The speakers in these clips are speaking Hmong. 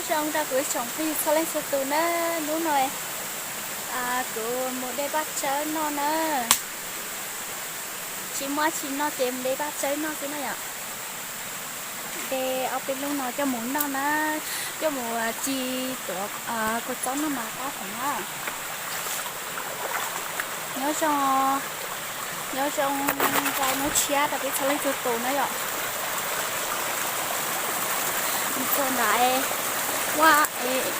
Nyob zoo rau kuv ib tsoom phooj ywg txhua leej txhua tus na, hnub no kuv mus de paj tsawb noj na. Tsis muaj dab tsi noj ces mus de paj tsawb noj xwb na yom. De ob peb lub no coj mus noj na, coj mus ci tuav kua txob noj mas qab heev na. Nyob zoo, nyob zoo rau hnub tshiab rau peb txhua leej txhua tus na yom. Mus txog ntawd, ua,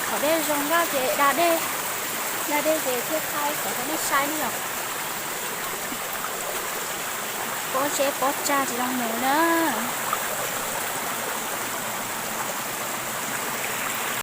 qhov dej zoo nkauj ces da dej, da dej ces thiaj thaij kom rau nej saib na yom. Pob zeb pob tsag tsis zoo mus na.